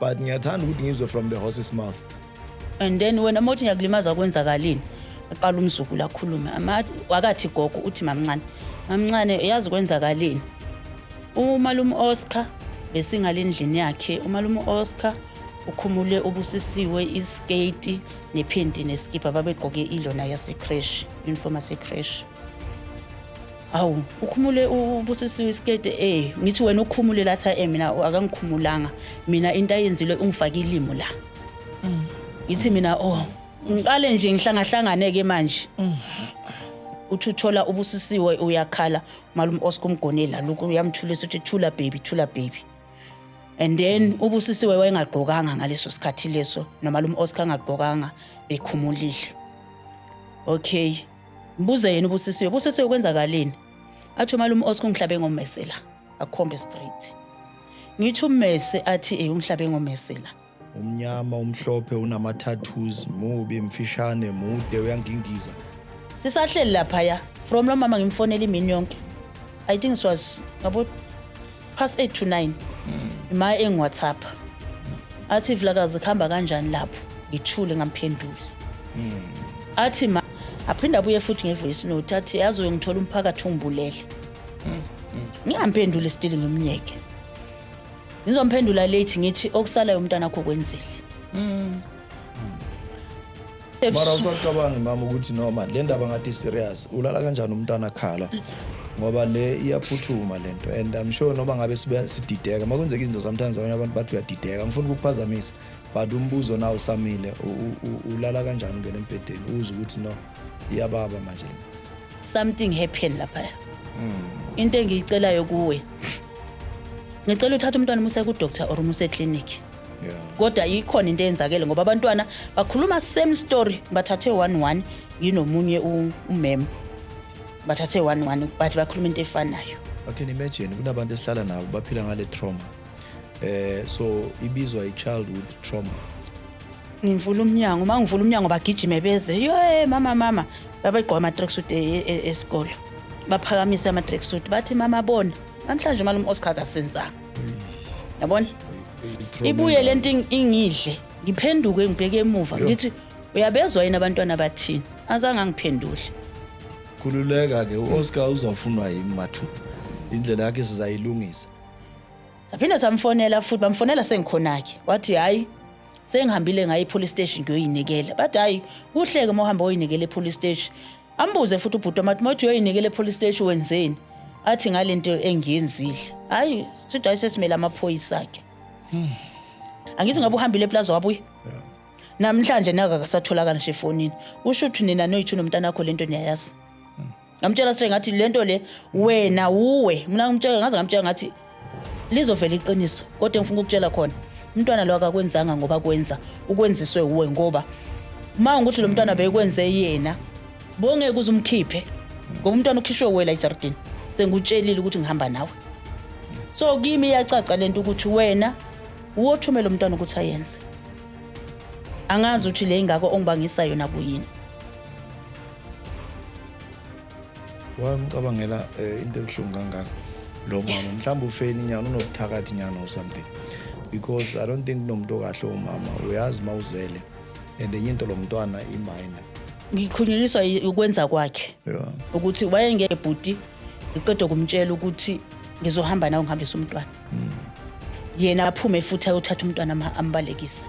But ngiyathanda ukuthi ngizwe from the horse's mouth. And then wena uma uthi ngiyakulimaza, kwenzakalini? Aqala umzukulu akhulume, amathi wakathi gogo uthi mamncane, mamncane, yazi kwenzakalini? Umalume Oscar besingale endlini yakhe, umalume Oscar ukhumule uBusisiwe isketi nephenti neskipa, babegqoke ilona yase-creche, uniform yase-creche. Hawu, ukhumule uBusisiwe isiketi. Ngithi wena ukhumule latha. Mina akangikhumulanga mina, into ayenzile ungifake ilimo la. Ngithi mina, oh, ngiqale nje ngihlangahlangane ke manje. Uthi uthola uBusisiwe uyakhala, malume Oscar umgonela lokhu, uyamthulisa, uthi thula baby, thula baby. And then uBusisiwe wayengagqokanga ngaleso sikhathi leso, noma lo Oscar angagqokanga, bekhumulile. Okay, mbuze yena uBusisiwe, "Busisiwe, kwenzakaleni?" Athi umalume Oscar ungihlabe ngommese la, akhombe straight. Ngithi ummese? Athi ungihlabe ngommese la. Umnyama, umhlophe, unama-tattoos, mubi, mfishane, mude, uyangingiza? Sisahleli laphaya from lo mama, ngimfonela imini yonke. I think it was ngabo past 8 to 9 ima engi-WhatsApp, athi, "Vilakazi, kuhamba kanjani lapho?" Ngithule, ngamphendula. Athi ma aphinde abuye futhi nge-voice note, athi, "Yazi uyongithola umphakathi ungibulele." Ngingamphenduli still, ngimnyeke. Ngizomphendula late, ngithi okusalayo umntwana akho kwenzile. Mara usacabangi mama ukuthi noma le ndaba ngathi serious, ulala kanjani umntwana akhala? Ngoba le iyaphuthuma lento, and I'm sure noma ngabe sibuya sidideka makwenzeka izinto, sometimes abanye abantu bathi uyadideka. Ngifuna ukukuphazamisa, but umbuzo nawo usamile. Ulala kanjani ungena embhedeni uze ukuthi no, iyababa manje le? Something happen laphaya. Into engiyicelayo kuwe, ngicela uthathe umntwana umuse ku-doctor or umuse eclinic. Kodwa ikhona into eyenzakele, ngoba abantwana bakhuluma same story. Bathathe one one, nginomunye umem, bathathe one one, but bakhuluma into efanayo. I can imagine kunabantu esihlala nabo baphila ngale trauma, so ibizwa i-childhood trauma. Ngivula umnyango, uma ngivula umnyango bagijime beze, "Ye mama, mama!" Babegqoka ama-tracksuit esikolo, baphakamise ama-tracksuit, bathi, "Mama, bona namhlanje umalume Oscar akasenzanga." Yabona, ibuye lento ingidle, ngiphenduke ngibheke emuva, ngithi, "Uyabezwa yini abantwana bathini?" Azange angiphendule. Khululeka ke, u-Oscar uzawufunwa yimi mathupha, indlela yakhe sizayilungisa. Saphinde samfonela futhi, bamfonela sengikhona-ke, wathi, "Hhayi, sengihambile ngaye e-police station ngiyoyinikela." Bathi, "Hhayi, kuhle-ke uma uhamba uyoyinikela e-police station." Ambuze futhi ubhuti wami, athi, "Mothi uyoyinikela e-police station wenzeni?" Athi, "Ngale nto engiyenzile." Hhayi, sithi hayi, sesimele amaphoyisa-ke. Angithi ngabe uhambile eplaza wabuya namhlanje, naka akasatholakala nje efonini. Usho ukuthi nina noyithu nomntana wakho lento niyayazi. Ngamtshela straight, ngathi lento le wena wuwe. Mina ngimtshela, ngaze ngamtshela ngathi lizovela iqiniso, kodwa engifuna ukukutshela khona, umntwana lo akakwenzanga ngoba kwenza ukwenziswe wuwe, ngoba uma ukuthi lo mntwana bekwenze yena bongeke uze umkhiphe, ngoba umntwana ukhishwe wela ejardini. Sengikutshelile ukuthi ngihamba nawe, so kimi iyacaca lento ukuthi wena uwothumela umntwana ukuthi ayenze. Angazi ukuthi le ingako ongibangisa yona kuyini. Wamcabangela into ebuhlungu kangaka lo mama. Mhlawumbe ufeni nyana, unobuthakathi nyana or something, because I don't think kunomuntu okahle umama, uyazi mawuzele, and enye into lo mntwana i-minor. Ngikhulunyiswa ukwenza kwakhe ukuthi wayengeke bhuti. Ngiqeda kumtshela ukuthi ngizohamba nawe, ngihambise umntwana, yena aphume futhi ayothatha umntwana ambalekise.